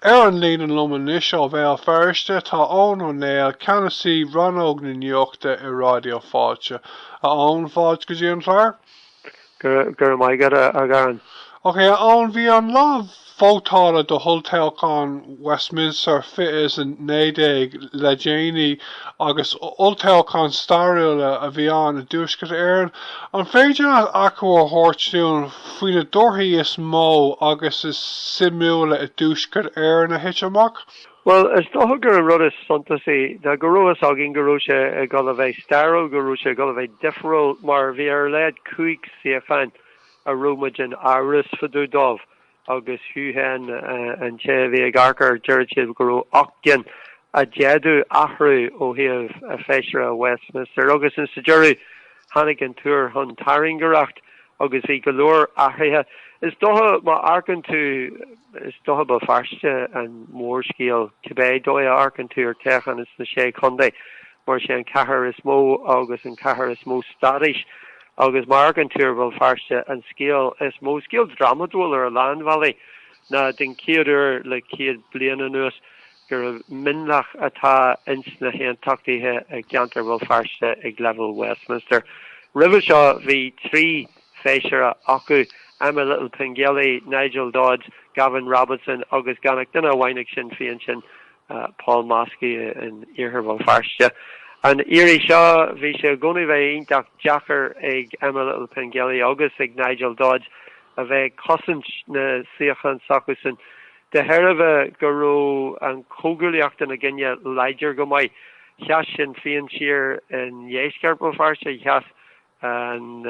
Ar an líne liom anois ó Bhéal Feirste tá Eoin Ó Néill, Ceannasaí Rannóg na Nuachta i Raidió Fáilte. A Eoin, fáilte go dtí an clár. Go raibh maith agat, a Dharren. Ok, a Eoin, bhí an lá vótála do olltoghchán Westminster 2019 le déanaí agus olltoghchán stairiúil a bhí ann i dTuaisceart Éireann. An féidir leat achoimre a thabhairt dúinn faoi na torthaí is mó agus is suimiúla i dTuaisceart Éireann a thit amach? Bhuel, is dócha gur an rud is suntasaí ná go raibh fhios againn go raibh sé ag dul a bheith stairiúil, go raibh sé ag dul a bheith difriúil mar bhí ar a laghad 5 suíochán a raibh muid in amhras fá dtaobh dóibh agus fiú féin an té a bhí ag amharc air deireadh siad go raibh 8 gcinn a d'fhéadfadh athrú ó thaobh feisire Westminster agus in sa deireadh tháinig an tuar chun tairngreacht agus bhí go leor athruithe. Is dócha má amharcann tú, is dócha Béal Feirste an mórscéal cibé dóigh a amharcann tú ar toghchán ins na Sé Chontae mar is é an cathair is mó agus an cathair is mó stádais agus má amharcann tú ar Bhéal Feirste an scéal is mó, scéal drámadúil ar a lán bhealaí, ná den chéad uair le 100 bliain anuas gur mionlach atá ins na hAontachtaithe i gceantar Bhéal Feirste ag leibhéal Westminster. Roimhe seo bhí 3 feisire acu, Emma Little-Pengelly, Nigel Dodds, Gavin Robinson agus gan ach duine amháin ag Sinn Féin sin Paul Maskey in Iarthar Bhéal Feirste. An iarraidh seo bhí sé i gcónaí bheith iontach deacair ag Emma Little-Pengelly agus ag Nigel Dodds a bheith ag cosaint na suíochán s'acusan. De thairbhe go raibh an chomhghuaillíocht ina gcoinne láidir go maith, sheas Sinn Féin siar i ndeisceart Bhéal Feirste, sheas an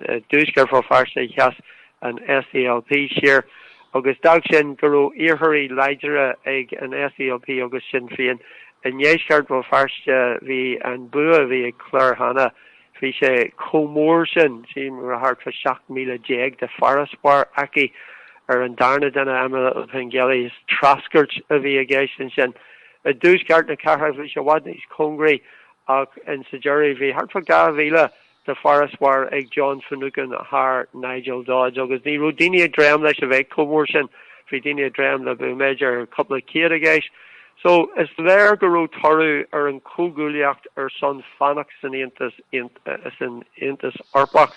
i dtuaisceart Bhéal Feirste, sheas an SDLP siar agus d'fhág sin go raibh iarrthóirí láidre ag an SDLP agus Sinn Féin. I ndeisceart Bhéal Feirste bhí an bua a bhí ag Claire Hanna Bhí sé chomh mór sin, sílim go raibh thart fá 17,000 de farasbarr aici ar an darna duine, Emma Little-Pengelly. Is treascairt a bhí i gceist ansin. I dtuaisceart na cathrach bhí sé i bhfad níos cóngaraí ach in sa deireadh bhí thart fá 2,000 de farasbarr ag John Finucane thar Nigel Dodds agus ní raibh daoine ag dréim leis a bheith chomh mór sin. Bhí daoine ag dréim le b'fhéidir cúpla céad i gceist. So, is léir go raibh toradh ar an chomhghuaillíocht ar son fanacht san Aontas san Aontas Eorpach,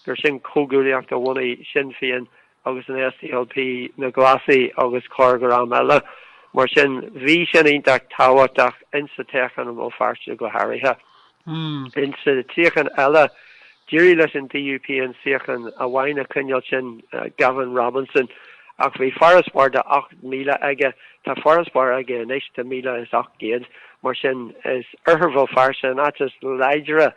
gur sin comhghuaillíocht a bhunaigh Sinn Féin agus an SDLP, na Glasaigh agus corrdhream eile. Mar sin, bhí sin iontach tábhachtach insa toghchán i mBéal Feirste go háirithe. Insa tsuíochán eile, d'éirigh leis an DUP an suíochán amháin a choinneáil, sin Gavin Robinson, ach bhí farasbarr de 8,000 aige. Tá farasbarr aige anois de 1,800. Mar sin, is Oirthear Bhéal Feirste an áit is láidre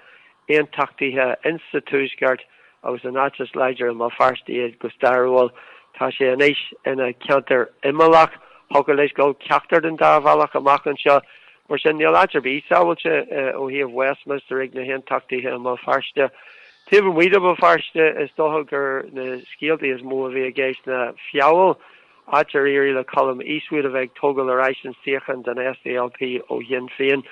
aontachtaithe insa Tuaisceart agus an áit is láidre i mBéal Feirste iad go stairiúil. Tá sé anois ina cheantar imeallach. Thiocfadh leis dul ceachtar den dá bhealach amach anseo. Mar sin, níl áit ar bith sábháilte ó thaobh Westminster ag na hAontachtaithe i mBéal Feirste. Taobh amuigh de Bhéal Feirste, is dócha gur na scéaltaí is mó a bhí i gceist ná Feabhal, áit ar éirigh le Colum Eastwood a bheith ag tógáil ar ais an suíochán don SDLP ó Shinn Féin.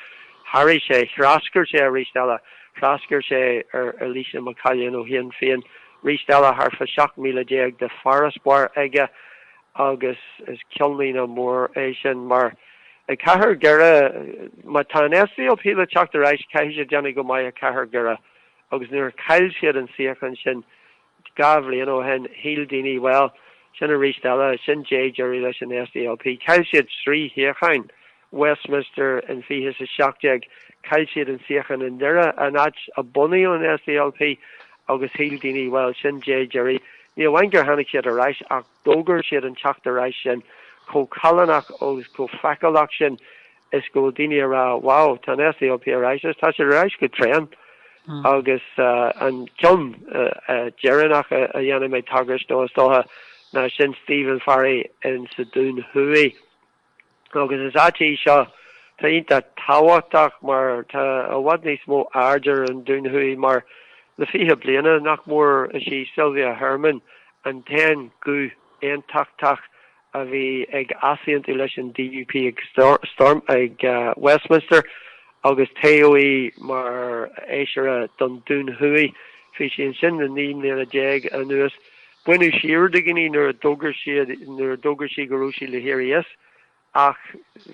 Sháraigh sé, threascair sé arís eile, threascair sé ar Eilíse McCallion ó Shinn Féin arís eile, thart fá 17,000 de farasbarr aige agus is ceannlíne mór é sin mar i gcathair Dhoire, má tá an SDLP le teacht ar ais caithfidh siad déanamh go maith i gcathair Dhoire agus nuair a chaill siad an suíochán sin 2 bhliain ó shin shíl daoine bhuel sin arís eile, sin deireadh leis an SDLP. Chaill siad 3 shuíocháin Westminster in 2017, chaill siad an suíochán i nDoire, an áit a bunaíodh an SDLP agus shíl daoine bhuel sin deireadh. Ní amháin gur tháinig siad ar ais ach D'fhógair siad an teacht ar ais sin chomh callánach agus chomh feiceálach sin is go bhfuil daoine ag rá wow, tá an SDLP ar ais agus tá siad ar ais go tréan. Agus an ceann deireanach a dhéanfaidh mé tagairt dó is dócha ná sin Stephen Farry in sa Dún Thuaidh. Agus is áit í seo atá iontach tábhachtach mar tá i bhfad níos mó aird ar an Dún Thuaidh mar le 20 bliana nach mór is í Sylvia Hermon an t-aon guth aontachtach a bhí ag easaontú leis an DUP ag Storm ag Westminster agus toghadh í mar fheisire don Dún Thuaidh. Bhí sí ansin le 19 mbliana anuas. Baineadh siar de dhaoine nuair a d'fhógair siad, nuair a d'fhógair sí go raibh sí le héirí as ach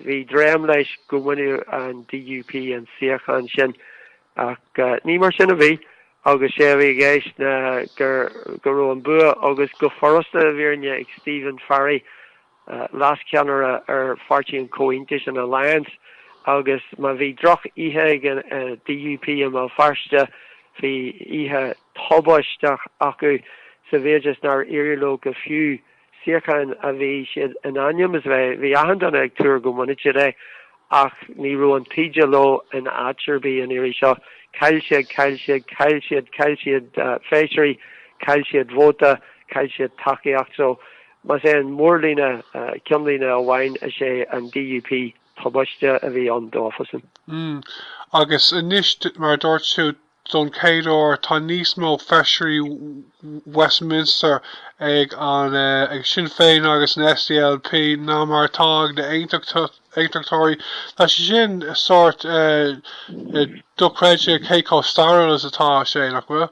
bhí dréim leis go mbainfeadh an DUP an suíochán sin ach ní mar sin a bhí agus sé a bhí i gceist ná gur, go raibh an bua agus go furasta i bhfírinne ag Stephen Farry leascheannaire ar Pháirtí an Chomhaontais, an Alliance, agus má bhí droch-oíche ag an DUP i mBéal Feirste, bhí oíche tubaisteach acu sa mhéid is nár éirigh leo go fiú suíochán a bhí siad in ainm is a bheith, bhí achan duine ag tuar go mbainfeadh siad é ach ní raibh an taoide leo in áit ar bith an iarraidh seo. Chaill siad, chaill siad, chaill siad, chaill siad feisirí, chaill siad vóta, chaill siad tacaíocht. So Más é an mórlíne, ceannlíne amháin, is é an DUP tubaiste a bhí ann dófasan. Mm. Agus anois, mar a dúirt tú, don chéad uair tá níos mó feisirí Westminster ag an ag Sinn Féin agus an SDLP ná mar atá ag na hAontachtóirí. Tá sé sin sórt dochreidte cé chomh stairiúil is atá sé, nach bhfuil?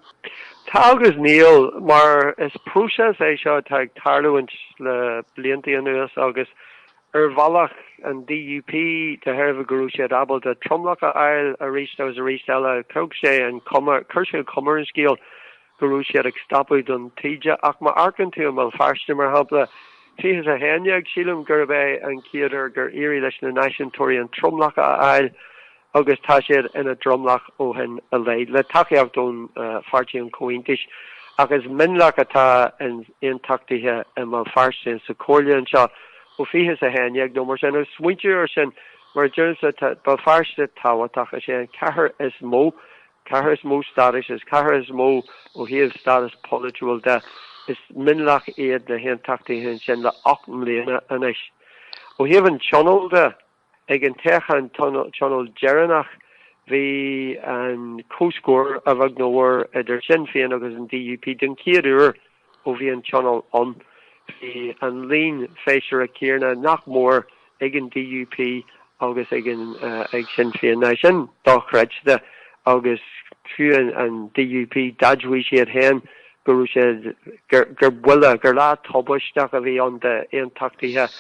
Tá agus níl, mar is próiseas é seo atá ag tarlúint le blianta anuas agus ar bhealach an DUP, de thairbhe go raibh siad ábalta tromlach a fháil arís agus arís eile, thug sé an cuma, chuir sé an cuma ar an scéal go raibh siad ag stopadh don taoide. Ach má amharcann tú i mBéal Feirste, mar shampla, 20 is 11, sílim gurb é an chéad uair gur éirigh leis na Náisiúntóirí an tromlach a fháil agus tá siad ina dtromlach ó shin i leith, le tacaíocht ón Pháirtí an Chomhaontais. Ach is mionlach atá na hAontachtaithe i mBéal Feirste sa Chomhairle anseo ó 20 is 11 nó mar sin. Agus smaointiú air sin, mar a deirimse, tá Béal Feirste tábhachtach, is é an cathair is mó, cathair is mó stádais, is cathair is mó ó thaobh stádas polaitiúil de. Is mionlach iad na hAontachtaithe ansin le 8 mbliana anois. Ó thaobh an Tionóil de, Ag an toghchán tionóil deireanach bhí an comhscór a bheag nó a mhór idir Sinn Féin agus an DUP den chéad uair ó bhí an Tionól ann. Bhí an líon feisire céanna, nach mór, ag an DUP agus ag ag Sinn Féin. Now sin dochreidte agus fiú an DUP d'admhaigh siad féin go raibh siad, gur buille, gur lá tubaisteach a bhí ann d'aontachtaithe,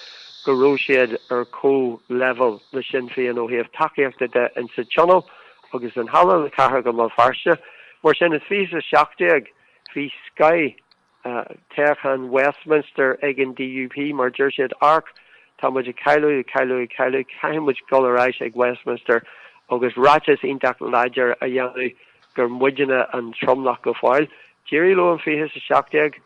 go raibh siad ar comhleibhéal le Sinn Féin ó thaobh tacaíochta de in sa Tionól agus in Halla na Cathrach i mBéal Feirste. Mar sin, in 2017 bhí scoth toghchán Westminster ag an DUP mar deir siad, amharc, tá muid ag cailleadh, ag cailleadh, ag cailleadh, caithfidh muid dul ar ais ag Westminster agus ráiteas iontach láidir a dhéanamh gur muidne an tromlach go fóill. D'éirigh leo in 2017,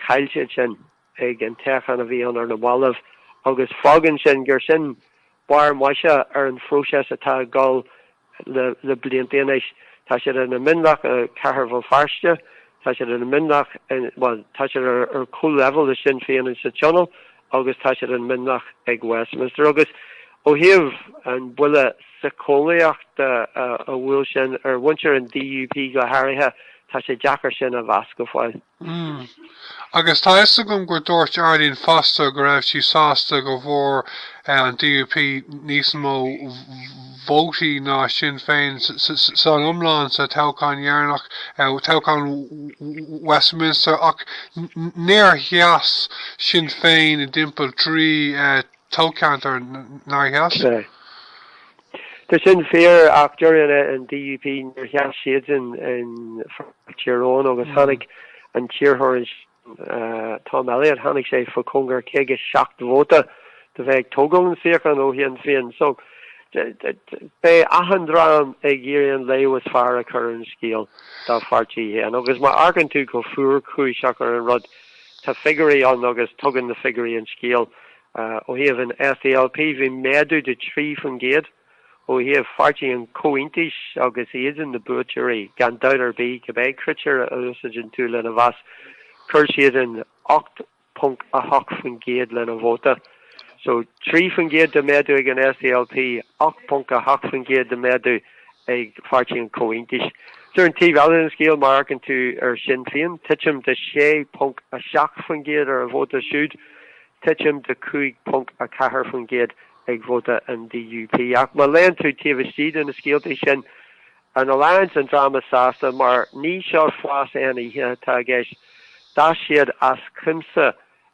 chaill siad sin ag an toghchán a bhí ann ar na mallaibh agus fágann sin gur sin barr maise ar an phróiseas atá ag dul le blianta anois. Tá siad ina mionlach i gcathair Bhéal Feirste, tá siad ina mionlach, bhuel, tá siad ar comhleibhéal le Sinn Féin sa Tionól agus tá siad ina mionlach ag Westminster. Agus ó thaobh an buille síceolaíochta a bhuail sin ar mhuintir an DUP go háirithe, tá sé deacair sin a mheas go fóill. Mm. Agus tá fhios agam gur dúirt Arlene Foster go raibh sí sásta go bhfuair an DUP níos mó vótaí ná Sinn Féin san iomlán sa toghchán dheireanach, toghchán Westminster, ach níor sheas Sinn Féin i dtimpeall 3 toghcheantar, nár sheas? Tá sin fíor ach deireann an DUP níor sheas siadsan in Tír Eoghain agus tháinig an t-iarrthóir ansin, Tom Elliott, tháinig sé fá chóngar 57 vóta do bheith ag tógáil an suíochán ó Shinn Féin. So beidh achan dream ag iarraidh an léamh is fearr a chur ar an scéal dá pháirtí féin agus má amharcann tú go fuarchúiseach ar an rud tá figiúirí ann agus tugann na figiúirí an scéal. Ó thaobh an SDLP, bhí méadú de 3%. Ó thaobh Pháirtí an Chomhaontais agus iadsan na buaiteoirí, gan dabht ar bith, cibé critéir a úsáideann tú lena mheas, chuir siadsan 8.8% lena vóta. So 3% de méadú ag an SDLP, 8.8% de méadú ag Pháirtí an Chomhaontais. So ar an taobh eile den scéal, má amharcann tú ar Sinn Féin, titim de 6.7% ar a vóta siúd. titim de 5.4% ag vóta an DUP. Ach má léann tú taobh istigh de na scéaltaí sin, an Alliance an dream is sásta mar ní seo fás aon oíche atá i gceist. D'fhás siad as cuimse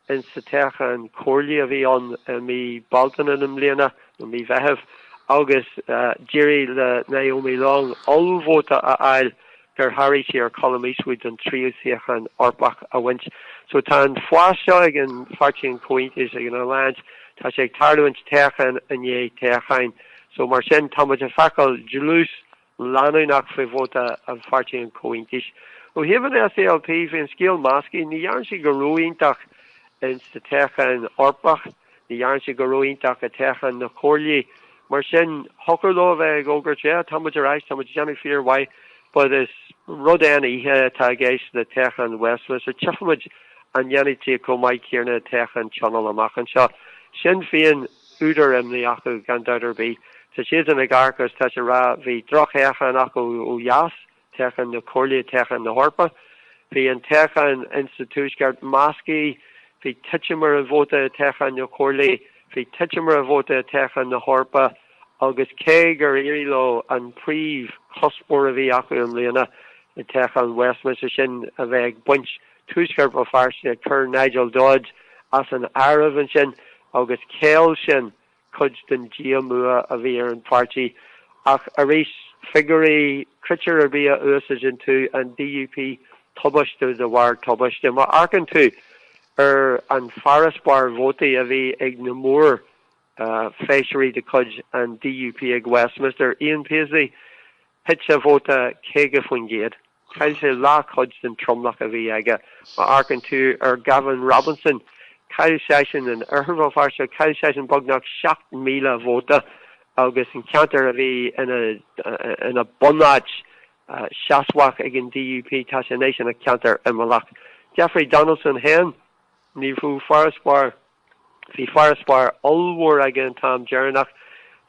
in sa toghchán comhairle a bhí ann i mí Bealtaine na mbliana, nó mí Mheithimh, agus d'éirigh le Naomi Long ollvóta a fháil gur sháraigh sí ar Colum Eastwood don tríú suíochán Eorpach a bhaint. So tá an fás seo ag an Pháirtí an Chomhaontais, ag an Alliance, tá sé ag tarlúint toghchán i ndiaidh toghcháin. So mar sin tá muid ag feiceáil dlús leanúnach faoi vóta an Pháirtí an Chomhaontais. Ó thaobh an SDLP, bhí an scéal measctha. Ní dhearn siad go ró-iontach ins na toghcháin Eorpach, ní dhearn siad go ró-iontach i toghcháin na comhairlí. Mar sin, thiocfadh leo a bheith ag fógairt, yeah, tá muid ar ais, tá muid ag déanamh fíor-mhaith, but is rud aon oíche atá i gceist le toghchán Westminster. Tchífimid an ndéanfaidh siad chomh maith céanna i toghchán Tionóil amach anseo. Sinn Féin, údar imní acu gan dabht ar bith. Tá siadsan ag amharc agus tá siad ag rá bhí drochthoghchán acu ó dheas, toghchán na Comhairle, toghchán na hEorpa. Bhí an toghchán insa Tuaisceart measctha, bhí titim ar an vóta i toghchán na Comhairle, bhí titim ar an vóta i toghchán na hEorpa agus cé gur éirigh leo an príomh chuspóir a bhí acu i mbliana i toghchán Westminster sin a bheith ag baint Tuaisceart Bhéal Feirste, chuir Nigel Dodds as an áireamh ansin agus cheil sin cuid den díomua a bhí ar an pháirtí. Ach arís, figiúirí, critéar ar bith a úsáideann tú, an DUP, tubaiste de bharr tubaiste. Má amharcann tú ar an farasbarr vótaí a bhí ag na mór feisirí de chuid an DUP ag Westminster, Ian Paisley, thit a vóta 50%. Chaill sé leathchuid den tromlach a bhí aige. Má amharcann tú ar Gavin Robinson, chaill seisean in Oirthear Bhéal Feirste, chaill seisean beagnach 7,000 vóta agus an ceantar a bhí ina bunáit seasmhach ag an DUP, tá sé anois ina cheantar imeallach. Jeffrey Donaldson féin, ní raibh farasbarr. Bhí farasbarr ollmhór aige an t-am deireanach.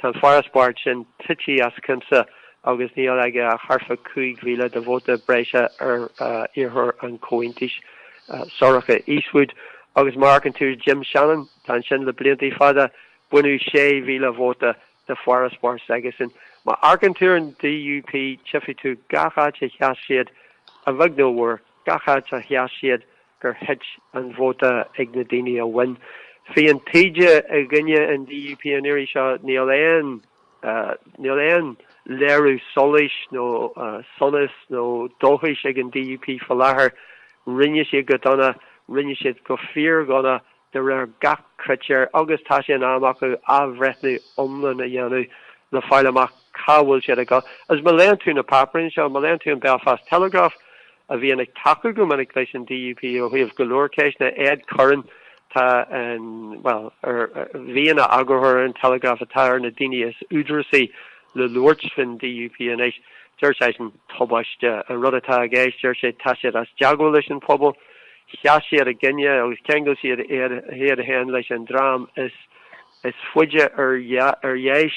Tá an farasbarr sin tite as cuimse agus níl aige ach thart fá 5,000 de vóta breise ar iarrthóir an Chomhaontais, Sorcha Eastwood. Agus má amharcann tú ar Jim Shannon, tá ansin le blianta fada, baineadh 6,000 vóta de farasbarr s'aigesean. Má amharcann tú ar an DUP, tchífidh tú gach áit a sheas siad, a bheag nó a mhór, gach áit a sheas siad, gur thit an vóta ag na daoine a bhain. Bhí an taoide i gcoinne an DUP an iarraidh seo, níl aon níl aon léiriú solais nó sonas nó dóchais ag an DUP faoi láthair. Rinne siad go dona, rinne siad go fíordhona de réir gach critéir agus tá sé in am acu athbhreithniú iomlán a dhéanamh le fáil amach cá bhfuil siad ag dul. Agus má léann tú na páipéirí seo, má léann tú an Belfast Telegraph, a bhíonn ag tacú go minic leis an DUP ó thaobh go leor ceisteanna, Ed Curran, tá an, bhuel, ar, bhí ina eagarthóir ar an Telegraph atá ar na daoine is údarasaí le labhairt faoin DUP anois, deir seisean, tubaiste an rud atá i gceist, deir sé, tá siad as dteagmháil leis an phobal. Sheas siad i gcoinne agus cheangail siad iad féin leis an dream is faide ar dheis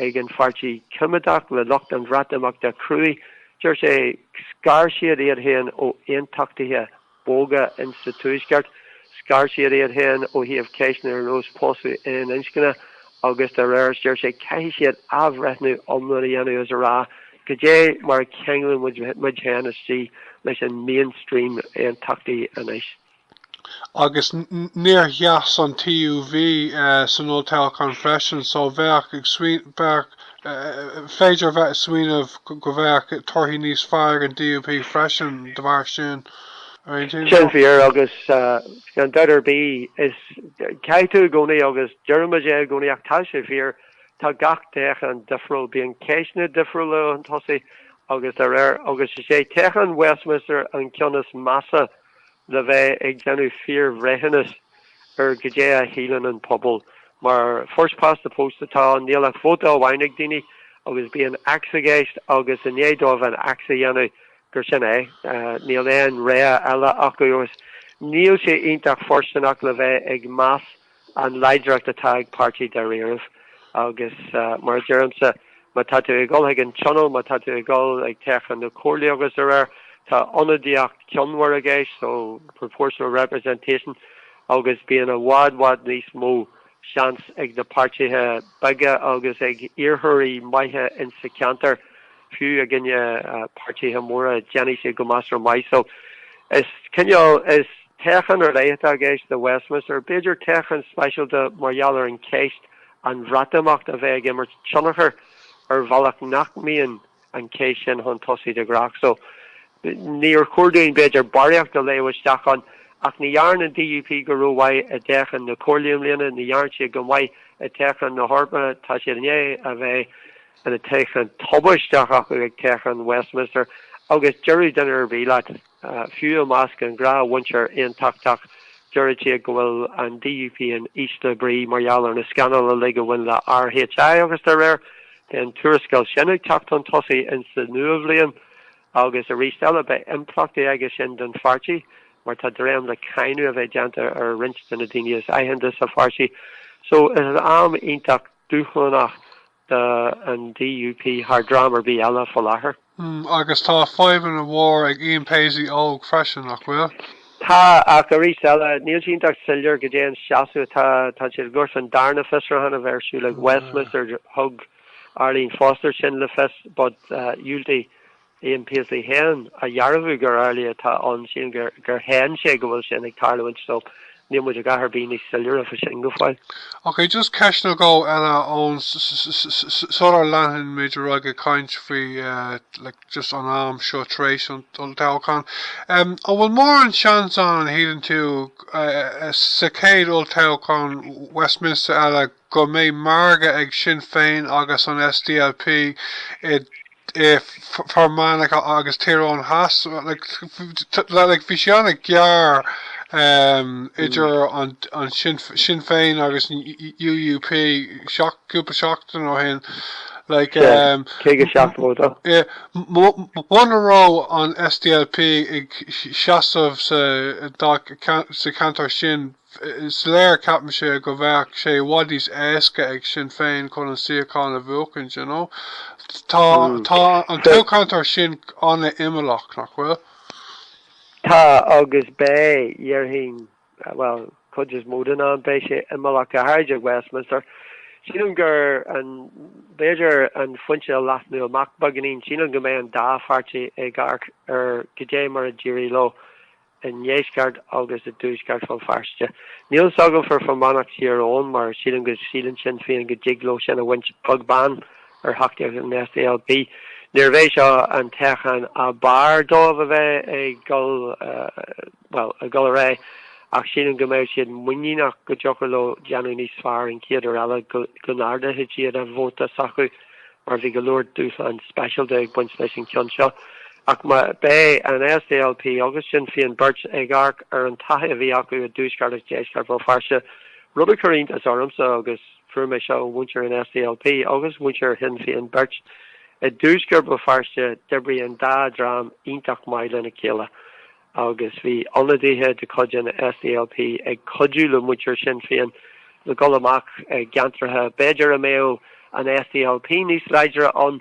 ag an Pháirtí Coimeádach, le lucht an Bhreatimeachta cruaidh. Deir sé, scar siad iad féin ó aontachtaithe bóga insa Tuaisceart, scar siad iad féin ó thaobh ceisteanna ar nós pósadh aon inscne agus dá réir, deir sé, caithfidh siad athbhreithniú iomlán a dhéanamh is a rá Goidé mar a cheanglann muid muid féin istigh leis an mainstream aontachtaí anois? Agus níor sheas an TUV san olltoghchán freisin so bheadh ag bheadh féidir a bheith ag smaoineamh go bheadh torthaí níos fearr ag an DUP freisin de bharr sin. Ar aon Sin fíor agus gan dabht ar bith is caithfidh tú i gcónaí agus deirimid é i gcónaí ach tá sé fíor Tá gach toghchán difriúil, bíonn ceisteanna difriúla chun tosaigh agus dá réir, agus is é toghchán Westminster an ceann is measa le bheith ag déanamh fíorbhreithiúnas ar goidé a shíleann an pobal. Mar first past the post atá ann, níl ach vóta amháin ag daoine agus bíonn X i gceist agus i ndiaidh dóibh an X a dhéanamh gur sin é, níl aon rogha eile acu agus níl sé iontach fóirsteanach le bheith ag meas an láidreacht atá ag páirtí dáiríribh agus mar a deirimse, má tá tú ag dul chuig an tionól, má tá tú ag dul ag toghchán na comhairle agus dá réir, tá ionadaíocht chionmhar i gceist, so proportional representation, agus bíonn i bhfad bhfad níos mó seans ag na páirtithe beaga agus ag iarrthóirí maithe insa cheantar, fiú i gcoinne páirtithe móra, déanfaidh siad go measartha maith. So. Is cineál, is toghchán ar leith atá i gceist do Westminster, b'fhéidir toghchán speisialta mar gheall ar an cheist an Bhreatimeacht a bheith ag imirt tionchar ar bhealach nach mbíonn an cheist sin chun tosaigh de ghnách. So, níor chóir dúinn b'fhéidir barraíocht a léamh isteach ann, ach ní dhearn an DUP go rómhaith i dtoghchán na Comhairle i mbliana, ní dhearn siad go maith i dtoghchán na hEorpa, tá siad i ndiaidh a bheith ina toghchán tubaisteach acu ag toghchán Westminster agus déarfadh duine ar bith leat, fiú i measc an ghnáthmhuintir aontachtach, déarfadh siad go bhfuil an DUP in ísle brí mar gheall ar na scannail uilig a bhain le RHI agus dá réir. Beidh an tuarascáil sin ag teacht chun tosaigh insa nua-bhliain agus arís eile beidh impleachtaí aige sin don pháirtí mar tá dréim le cáineadh a bheith déanta ar roinnt de na daoine is aitheanta sa pháirtí. So is am iontach dúshlánach do an DUP thar dream ar bith eile fá láthair. Agus tá fadhbanna mhór ag Ian Paisley óg freisin, nach bhfuil? Tá, ach arís eile, níl sé iontach soiléir goidé an seasamh atá, tá siad ag gabháil fán darna fiosrúchán a bheith ar siúl ag Westminster, thug Arlene Foster sin le fios, but dhiúltaigh Ian Paisley féin a dhearbhú gur amhlaidh atá ann, sílim gur shéan sé go bhfuil sin ag tarlúint so níl muid a dhath ar bith níos soiléire fá sin go fóill. Ok, just ceist nó dhó eile Eoin sular leanann muid ar aghaidh ag caint faoi like just an am seo tar éis an toghcháin. An bhfuil mórán seans ann, an shíleann tú, sa chéad olltoghchán Westminster eile go mbeidh margadh ag Sinn Féin agus an SDLP i i Fear Manach agus Tír Eoghain Theas. Like bhí sé an-ghearr idir an an Sinn Sinn Féin agus an UUP cúpla seachtain ó shin. Like 57 vóta. Muna raibh an SDLP ag seasamh sa sa cheantar sin Is léir, ceapaimse, go bheadh sé i bhfad níos éasca ag Sinn Féin chun an suíochán a bhuachaint, you know. Tá, tá an toghcheantar sin an-imeallach, nach bhfuil? Tá, agus beidh, dhéarfainn, bhuel, cuid is mó den am, beidh sé imeallach, go háirid ag Westminster. Sílim gur an, b'fhéidir an phointe a leathnú amach beagáinín, sílim go mbeidh an dá pháirtí ag amharc ar goidé mar a d'éirigh leo i ndeisceart agus i dtuaisceart Bhéal Feirste. Níl fhios agam fá Fear Manach Thír Eoghain mar sílim go síleann Sinn Féin go dtig leo sin a bhaint beag beann ar thacaíocht an SDLP. Níorbh é seo an toghchán ab fhearr dóibh a bheith ag dul, bhuel, ag dul ar aghaidh ach sílim go mbeadh siad muiníneach go dtiocfadh leo déanamh níos fearr an chéad uair eile, go n-ardóidh siad an vóta s'acu. mar bhí go leor dúshlán speisialta ag baint leis an cheann seo. Ach beidh an SDLP agus Sinn Féin beirt ag amharc ar an taithí a bhí acu i dtuaisceart agus deisceart Bhéal Feirste, rud a chuir iontas ormsa agus fuair mé seo ó mhuintir an SDLP agus mhuintir Shinn Féin beirt. I dtuaisceart Bhéal Feirste d'oibrigh an dá dhream iontach maith lena chéile. agus bhí ionadaithe de chuid an SDLP ag cuidiú le muintir Shinn Féin le dhul amach i gceantracha b'fhéidir a mbeadh an SDLP níos láidre ann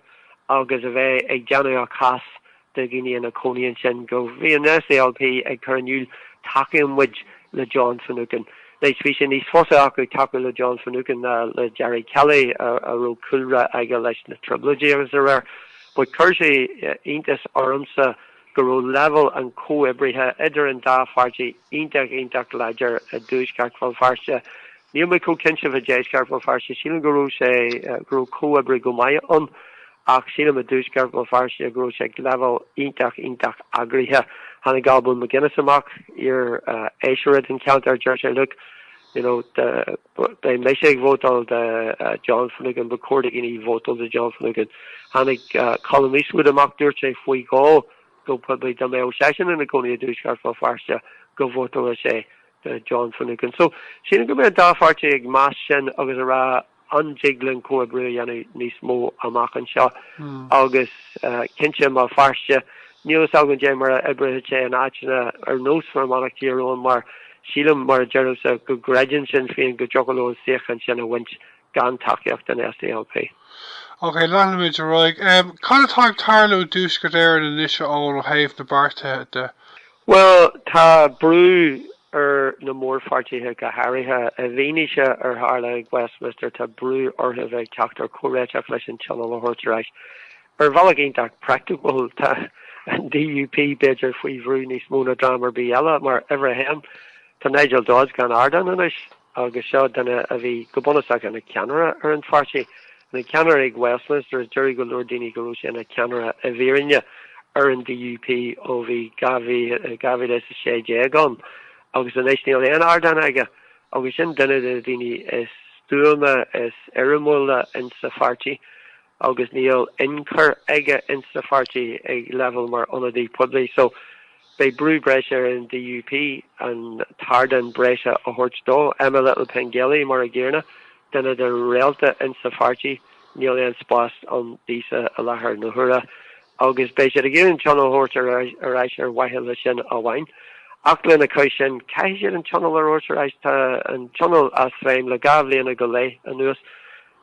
agus a bheith ag déanamh a chás do dhaoine ina cónaí ansin go bhí an SDLP ag cur in iúl tacaíonn muid le John Finucane. Anois bhí sé níos fusa acu tacú le John Finucane ná le Gerry Kelly a raibh cúlra aige leis na Trioblóidí agus dá réir. But chuir sé iontas ormsa go raibh leibhéal an chomhoibrithe idir an dá pháirtí iontach, iontach láidir i dtuaisceart Bhéal Feirste. Níl mé chomh cinnte fá dheisceart Bhéal Feirste. Sílim go raibh sé, go raibh comhoibriú go maith ann ach sílim i dtuaisceart Bhéal Feirste go raibh sé ag leibhéal iontach, iontach eagraithe. Tháinig Alban McGuinness amach, iar-fheisire den cheantar, deir sé, look, you know, Beidh mise ag vótáil do John Finucane, ba chóir do dhaoine vótáil do John Finucane. Tháinig Colum Eastwood amach, dúirt sé faoi dhó go poiblí dá mbeadh seisean ina chónaí i dTuaisceart Bhéal Feirste go vótálfadh sé do John Finucane. So, sílim go mbeidh an dá pháirtí ag meas sin agus a rá an dtig linn comhoibriú a dhéanamh níos mó amach anseo agus cinnte i mBéal Feirste níl fhios agam dé mar a oibreoidh sé in áiteanna ar nós Fear Manach Tír Eoghain mar sílim mar a deirimse go gcreideann Sinn Féin go dtiocfadh leo an suíochán sin a bhaint gan tacaíocht an SDLP. Ok, leanfaimid ar aghaidh. Cad atá ag tarlú i dTuaisceart Éireann anois a Eoin ó thaobh na bpáirtithe de? Bhuel, tá brú ar na mórpháirtithe go háirithe. I bhfianaise ar tharla ag Westminster, tá brú orthu a bheith ag teacht ar chomhréiteach leis an Tionól a thabhairt ar ais. Ar bhealach iontach praiticiúil, tá. an DUP b'fhéidir faoi bhrú níos mó ná dream ar bith eile mar uimhir a haon tá Nigel Dodds gan ardán anois agus seo duine a bhí go bunúsach ina cheannaire ar an pháirtí, ina cheannaire ag Westminster is deireadh go leor daoine go raibh sé ina cheannaire i bhfírinne ar an DUP ó bhí 2016 ann agus anois níl aon ardán aige agus sin duine de na daoine is stuama, is éirimiúla insa pháirtí agus níl ionchur aige insa pháirtí ag leibhéal mar ionadaí poiblí. So beidh brú breise ar an DUP an t-ardán breise a thabhairt dó. Emma Little-Pengelly mar a gcéanna, duine de réalta insa pháirtí, níl aon spás ann daosa i láthair na huaire agus beidh siad ag iarraidh an Tionól a thabhairt ar ais ar mhaithe leis sin amháin. Ach lena chois sin, caithfidh siad an Tionól a thabhairt ar ais. Tá an Tionól as feidhm le 2 bhliana go leith anuas.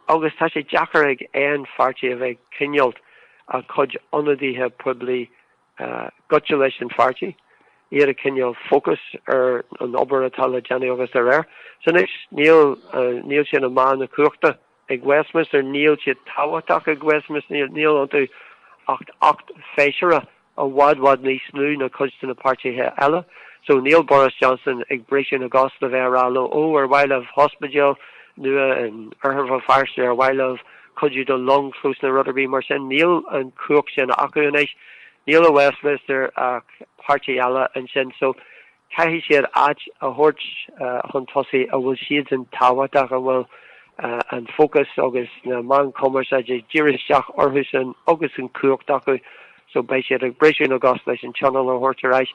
Agus tá sé deacair ag aon pháirtí a bheith ag coinneáilt a chuid ionadaithe poiblí gaibhte leis an pháirtí, iad ag coinneáil fócas ar an obair atá le déanamh agus dá réir. So anois níl, níl sé ina meán na cumhachta ag Westminster, níl siad tábhachtach ag Westminster, níl iontu ach 8 feisire i bhfad bhfad níos lú ná cuid de na páirtithe eile. So níl Boris Johnson ag briseadh na gcos le bheith ag rá leo ó ar mhaith libh ospidéal nua in Oirthear Bhéal Feirste, ar mhaith libh cuidiú do longchlós nó rud ar bith mar sin. Níl an chumhacht sin acu anois. Níl i Westminster ach páirtí eile ansin. So Caithfidh siad áit a thabhairt chun tosaigh a bhfuil siadsan tábhachtach, a bhfuil an fócas agus na meáin chumarsáide ag díriú isteach orthusan agus an chumhacht acu so beidh siad ag briseadh na gcos leis an Tionól a thabhairt ar ais.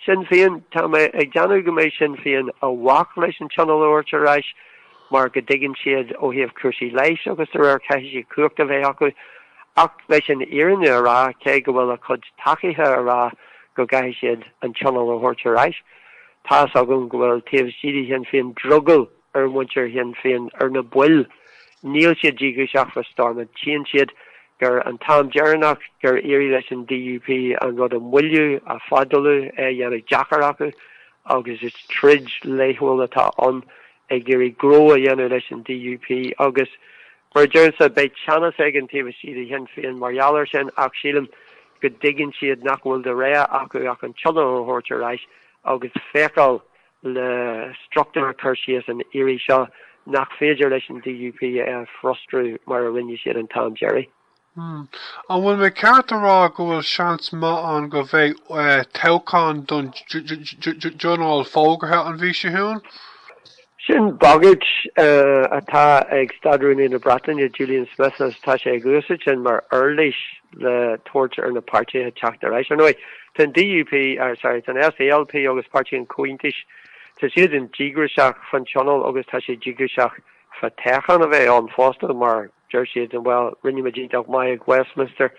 Sinn Féin, tá mé ag déanamh go mbeidh Sinn Féin i bhfách leis an Tionól a thabhairt ar ais mar go dtuigeann siad ó thaobh cúrsaí leighis agus dá réir caithfidh siad cumhacht a bheith acu. Ach leis an fhírinne a rá, cé go bhfuil a chuid tacaithe a rá go gcaithfidh siad an Tionól a thabhairt ar ais. Tá's agam go bhfuil taobh istigh de Shinn Féin drogall ar mhuintir Shinn Féin, ar na baill. Níl siad díograiseach fá Stormont. Tchíonn siad gur an t-am deireanach gur éirigh leis an DUP an rud a mhoilliú, a fadalú, é a dhéanamh deacair acu agus is troid laethúil atá ann ag iarraidh gnó a dhéanamh leis an DUP agus Mar a deirimse, beidh teannas éigin taobh istigh de Shinn Féin mar gheall air sin ach sílim go dtuigeann siad nach bhfuil de rogha acu ach an Tionól a thabhairt ar ais agus féacháil le struchtúr a chur síos an iarraidh seo nach féidir leis an DUP é a frustrú mar a rinne siad an t-am deiridh. An bhfuil mé ceart a rá go bhfuil seans maith ann go mbeidh toghchán don Tionól fógartha an mhí seo chugainn? Sin bagairt atá ag Stát-Rúnaí na Breataine, Julian Smith, agus tá sé ag úsáid sin mar uirlis le tabhairt ar na páirtithe teacht ar ais. Ar ndóigh, tá an DUP, sorry, tá an SDLP agus Páirtí an Chomhaontais, tá siadsan díograiseach fán Tionól agus tá siad díograiseach fá toghchán a bheith ann fosta mar Deir siad, bhuel, rinne muid iontach maith ag Westminster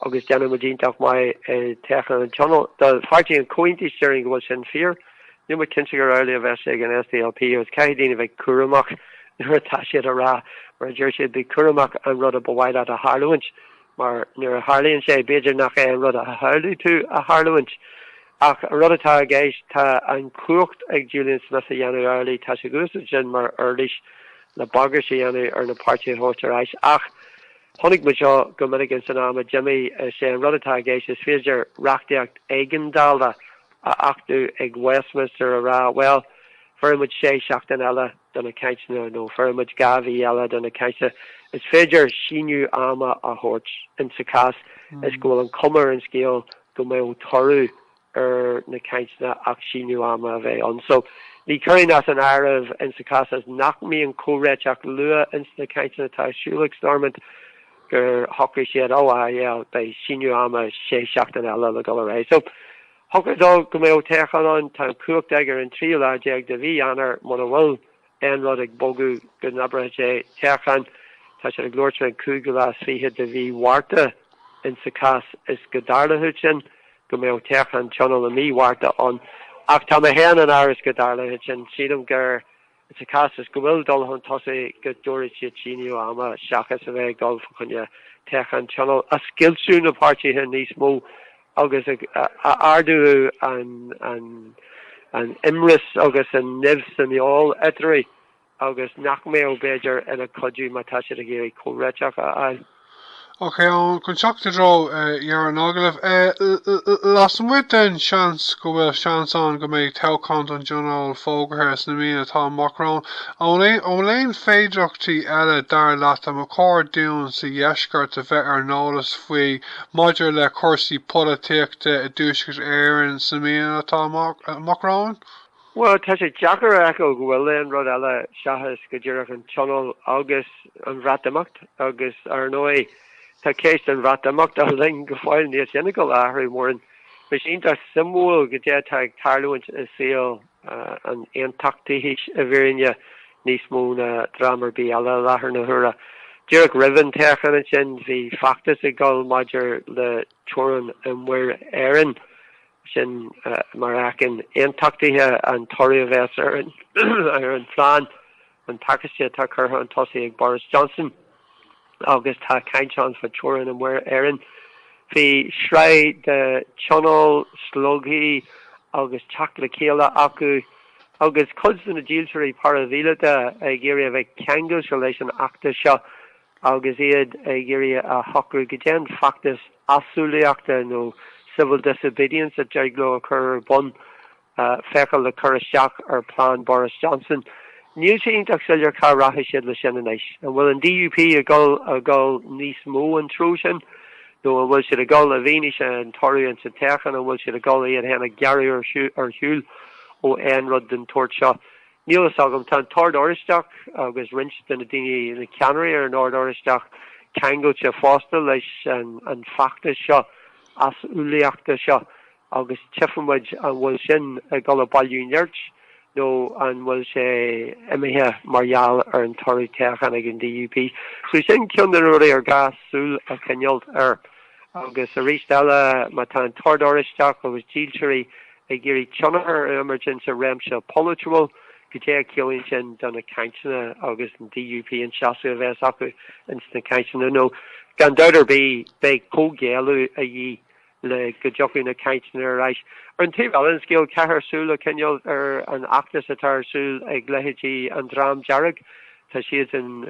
agus déanfaidh muid iontach maith i toghchán an Tionóil. Do Pháirtí an Chomhaontais, déarfainn go bhfuil sin fíor. Níl mé cinnte gur amhlaidh a bheas sé ag an SDLP agus caithfidh daoine bheith cúramach nuair atá siad a rá, mar a deir siad, bí cúramach an rud a ba mhaith leat a tharlúint mar nuair a tharlaíonn sé, b'fhéidir nach é an rud a shamhlaigh tú a tharlúint. Ach an rud atá i gceist, tá an chumhacht ag Julian Smith a dhéanamh amhlaidh, tá sé ag úsáid sin mar uirlis le bagairt a dhéanamh ar na páirtithe a thabhairt ar ais. Ach chonaic muid seo go minic ins an am a d'imigh, is é an rud atá i gceist, is féidir reachtaíocht éigeandála a achtú ag Westminster a rá, bhuel, bhéarfaidh muid sé seachtain eile do na cainteanna nó bhéarfaidh muid 2 mhí eile do na cainteanna. Is féidir síneadh ama a thabhairt insa chás is go bhfuil an chuma ar an scéal go mbeadh toradh ar na cainteanna ach síneadh ama a bheith ann. So, ní chuirfinn as an áireamh insa chás is nach mbíonn comhréiteach luath ins na cainteanna atá ar siúl ag Stormont gur shocraigh siad, oh ah yeah, beidh síneadh ama sé seachtain eile le dul ar aghaidh. So, thiocfadh dó go mbeadh toghchán ann, tá an chumhacht aige ar an tríú lá déag de mhí Eanáir muna bhfuil aon rud ag bogadh go n-oibreoidh sé toghchán. Tá siad ag labhairt faoin cúigiú lá is fiche de mhí Mhárta insa chás is go dtarlódh sin, go mbeadh toghchán tionóil i mí Mhárta ann. Ach tá mé féin in amhras go dtarlóidh sin. Sílim gur sa chás is go bhfuil dul chun tosaigh go dtabharfaidh siad síneadh ama seachas a bheith ag dul fá choinne toghchán tionóil a scoiltfeadh na páirtithe níos mó agus a ardódh an imreas agus an nimh san fheoil eatarthu agus nach mbeadh, b'fhéidir, ina chuidiú má tá siad ag iarraidh comhréiteach a fháil. Ok, Eoin, chun teacht i dtreo dheireadh an agallaimh, lasmuigh den seans go bhfuil seans ann go mbeidh toghchán don Tionól fógartha sna míonna atá amach romhainn, an bhfuil aon féidearthachtaí eile dar leat a mba chóir dúinn sa Dheisceart a bheith ar an eolas faoi maidir le cúrsaí polaitíochta i dTuaisceart Éireann sna míonna atá amach romhainn? Bhuel, tá sé deacair a fheiceáil go bhfuil aon rud eile seachas go díreach an Tionól agus an Bhreatimeacht agus, ar ndóigh, tá ceist an Bhreatimeachta linn go fóill, níl sin ag dul a athrú mórán. Beidh sé iontach suimiúil goidé atá ag tarlúint i saol an aontachtachais i bhfírinne níos mó ná dream ar bith eile i láthair na huaire. Díreach roimh an toghchán ansin bhí feachtas ag dul maidir le teorainn i Muir Éireann. Sin mar a fheiceann aontachtaithe an toradh a bheas ar an phlean, an pacáiste atá curtha chun tosaigh ag Boris Johnson agus tá caint ann fá teorainn i Muir Éireann. Bhí sraith de tionóil, slógaí agus teacht le chéile acu agus cuid de na dílseoirí paraimhíleata ag iarraidh a bheith ceangailte leis an fheachtas seo. agus iad ag iarraidh a shocrú goidé an feachtas easumhlaíochta nó civil disobedience a dtig leo a chur ar bun, féacháil le cur isteach ar phlean Boris Johnson. Níl sé iontach soiléir cá rachaidh siad leis sin anois. An bhfuil an DUP ag dul a dhul níos mó an treo sin nó an bhfuil siad ag dul, i bhfianaise an toradh ins an toghchán, an bhfuil siad ag dul iad féin a ghearradh ar shiúl ó aon rud den tsórt seo? Níl fhios agam. Tá an tOrd Oráisteach agus roinnt de na daoine, na ceannairí ar an Ord Oráisteach ceangailte fosta leis an bhfeachtas seo easumhlaíochta seo agus tchífidh muid an bhfuil sin ag dul ag bailiú nirt nó an bhfuil sé imithe mar gheall ar an toradh toghcháin ag an DUP. So sin ceann de na rudaí ar gá súil a choinneáil air. Agus arís eile má tá an tOrd Oráisteach agus dílseoirí ag iarraidh tionchar a imirt insa réimse polaitiúil, goidé a chiallaíonn sin do na cainteanna agus an DUP an seasamh a bheas acu ins na cainteanna nó gan dabht ar bith beidh comhghéilleadh a dhíth le go dtiocfaidh na cainteanna ar ais. Ar an taobh eile den scéal caithfear súil a choinneáil ar an fheachtas atá ar siúl ag leithéidí an Dream Dearg. Tá siadsan,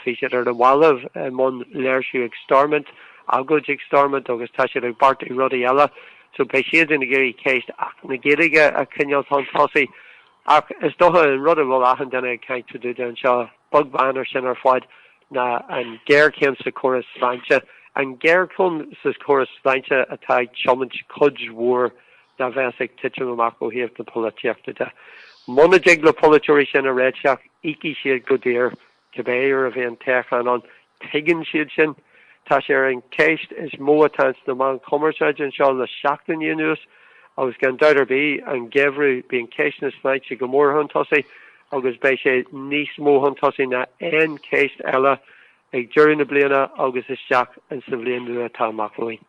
bhí siad ar na mallaibh i mbun léirsiú ag Stormont, agóid ag Stormont agus tá siad ag beartú rudaí eile. So beidh siadsan ag iarraidh ceist Acht na Gaeilge a choinneáil chun tosaigh. Ach is dócha an rud a bhfuil achan duine ag caint fá dtaobh de anseo, beag beann ar sin ar fad, ná an ghéarchéim sa chóras sláinte. An ghéarchéim sa chóras sláinte atá ag tiomáint cuid mhór dá bheas ag titim amach ó thaobh na polaitíochta de. Muna dtig le polaiteoirí sin a réiteach, íocfaidh siad go daor cibé uair a bhíonn toghchán ann. Tuigeann siad sin. Tá sé ar an cheist is mó atá ins na meáin chumarsáide anseo le seachtainí anuas agus gan dabht ar bith, an geimhreadh, bíonn ceist na sláinte go mór chun tosaigh agus beidh sé níos mó chun tosaigh ná aon cheist eile ag deireadh na bliana agus isteach ins an bhliain nua atá amach romhainn.